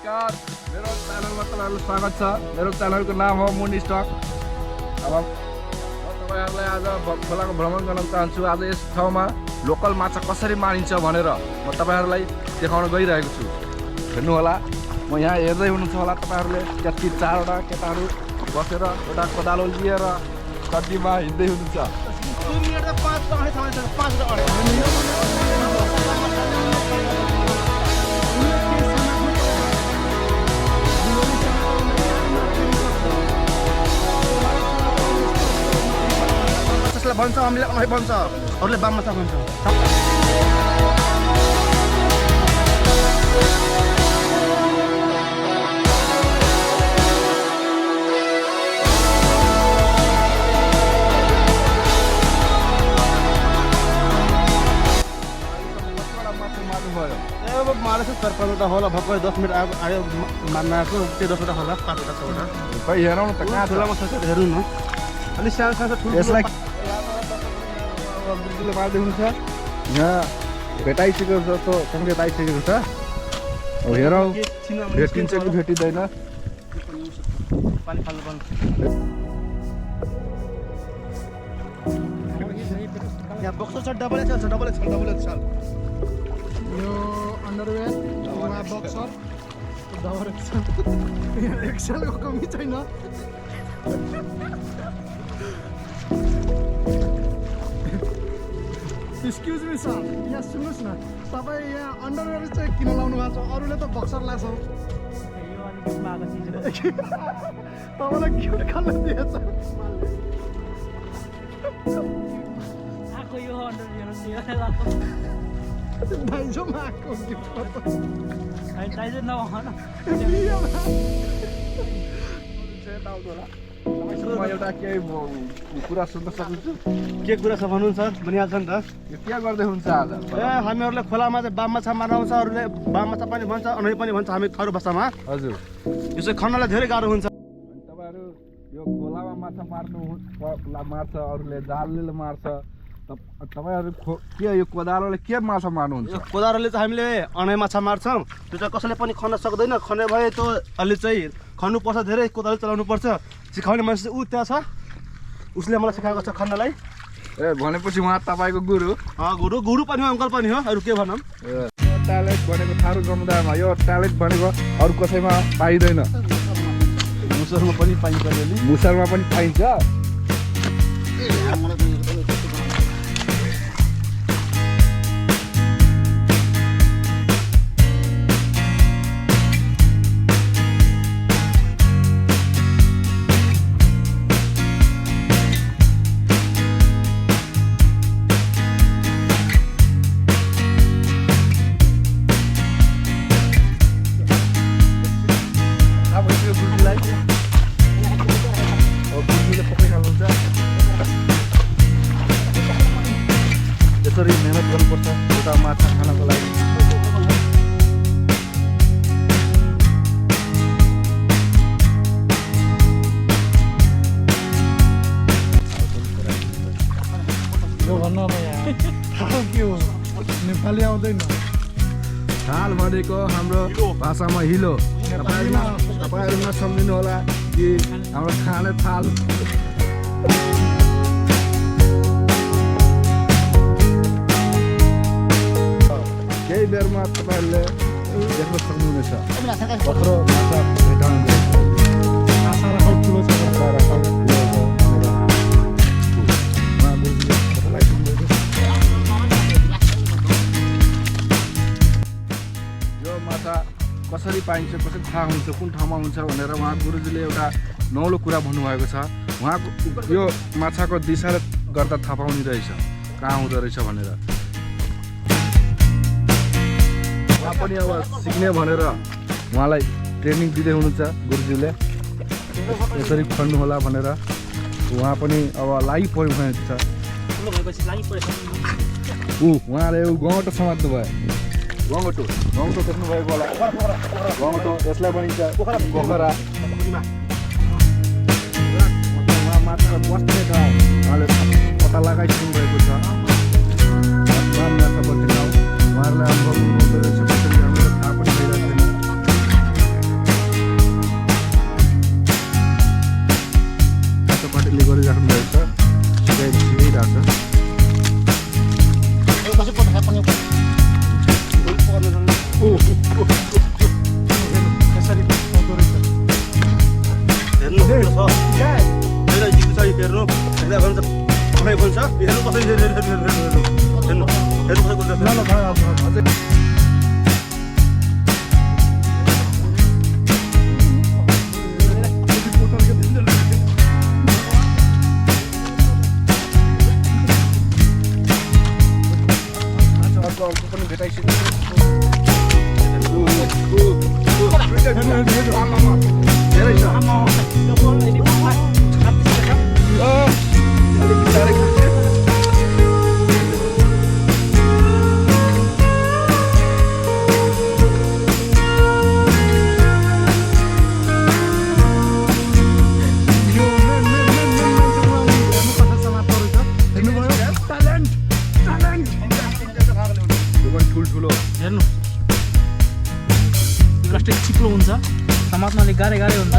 नमस्कार मेरो च्यानलमा तपाईहरुलाई स्वागत छ। मेरो च्यानलको नाम हो मुन स्टक। अब म तपाईहरुलाई आज खोलाको भ्रमण गर्न चाहन्छु। आज यस ठाउँमा लोकल माछा कसरी मारिन्छ भनेर म तपाईहरुलाई देखाउन गइरहेको छु। हेर्नु होला, म यहाँ हेर्दै हुनुहुन्छ होला तपाईहरुले कति चारवटा केटाहरु बसेर एउटा कोदालो लिएर नदीमा हिँड्दै हुनुहुन्छ। 2 मिनेट त 5 अडे छ 5 अडे भन्छ हामीले अलि भन्छ अरूले बाम माछा भन्छ। मारे चाहिँ 4-5वटा होला भक्कै 10 मिनट आयो मार्न आएको त्यो 10वटा होला 5वटा 6वटा खै हेरौँ न त कहाँ ठुला माछा छ हेर्नु न। अलि सानो सानो ठुलो यसलाई बिजुले मार्दै हुन्छ। यहाँ भेटाइसकेको जस्तो सङ्केत आइसकेको छ। अब हेरौँ भेटिन्छ कि भेटिँदैन। पानी फाल्नु पर्छ। यहाँ बक्सर छ डबल एक्सल यो अन्डरवेयर बक्सर डबल एक्सल यहाँ एक्सलको कमी छैन। एक्सक्युज मी सर, यहाँ सुन्नुहोस् न, तपाईँ यहाँ अन्डरवेयर चाहिँ किन लाउनु भएको छ? अरूले त बक्सर लाग्छ। तपाईँलाई क्युट कलर दिएछ। दाइजोमा आएको गिफ्ट म एउटा केही कुरा सुन्न सक्छु। के कुरा छ भन्नुहुन्छ भनिहाल्छ नि त। यो के गर्दै हुन्छ आज? हामीहरूले खोलामा चाहिँ बाम माछा मार्न आउँछ, अरूले बाम माछा पनि भन्छ, अनै पनि भन्छ हामी थारू भाषामा। हजुर, यो चाहिँ खन्नलाई धेरै गाह्रो हुन्छ। तपाईहरु यो खोलामा माछा मार्छ, अरूले जालले मार्छ। तपाईहरु के यो कोदालोले के माछा मार्नुहुन्छ? यो कोदालोले चाहिँ हामीले अनै माछा मार्छौँ। त्यो चाहिँ कसैले पनि खन्न सक्दैन। खने भए त्यो अलि चाहिँ खन्नु पर्छ, धेरै कोदालो चलाउनु पर्छ। सिकाउने मान्छे ऊ त्यहाँ छ, उसले मलाई सिकाएको छ खन्नलाई। ए भनेपछि उहाँ तपाईको गुरु? गुरु पनि हो, अङ्कल पनि हो। अरू के भनौँ? ट्यालेन्ट भनेको थारू समुदायमा यो ट्यालेन्ट भनेको अरू कसैमा पाइँदैन। मुसरमा पनि पाइन्छ, मुसरमा पनि पाइन्छ। यसरी मेहनत गर्नुपर्छ एउटा माछा खानको लागि। यो भन्नु अब यहाँ थाहा के हो? नेपाली आउँदैन। थाल भनेको हाम्रो भाषामा हिलो। तपाईँहरू नसम्झिनु होला कि हाम्रो खाने थाल। केही बेरमा तपाईँहरूले देख्न सक्नुहुनेछ कत्रो माछा भेटाउँदै। आशा राखौँ ठुलो छ। यो माछा कसरी पाइन्छ, कसरी थाहा हुन्छ, कुन ठाउँमा हुन्छ भनेर उहाँ गुरुजीले एउटा नौलो कुरा भन्नुभएको छ। उहाँको यो माछाको दिशाले गर्दा थाहा पाउने रहेछ कहाँ हुँदो रहेछ भनेर। उहाँ पनि अब सिक्ने भनेर उहाँलाई ट्रेनिङ दिँदै हुनुहुन्छ गुरुजीले। यसरी खन्नु होला भनेर उहाँ पनि अब लागिपऱ्यो भनेको छ। उहाँले गौँटो समात्नु भयो। गौँटो देख्नुभएको होला। गौँटो यसलाई भनिन्छ पोखरा। मात्र बस्ने ठाउँ उहाँले पत्ता लगाइसक्नु भएको छ। उहाँहरूलाई अनुभव हुँदो रहेछ, कसरी हामीलाई थाहा पनि भइरहेको छैन। यसरी पाउँदो रहेछ हेर्नु त्यो छ हेर जिउ छ हेर्नु हेर्दा भन्छ खै भन्छ हेर्नु कसरी हेर्नु हेर्नु कसरी कुद्दैछ ल भाइ अझै अर्को पनि भेटाइसक्यो धेरै छ अलिक बिस्तारै खान्छ यो हेर्नु कता समाप्त रहेछ हेर्नुभयो ट्यालेन्ट त्यो पनि ठुल्ठुलो हेर्नु प्लास्टिक चिप्लो हुन्छ समात्न अलिक गाह्रै हुन्छ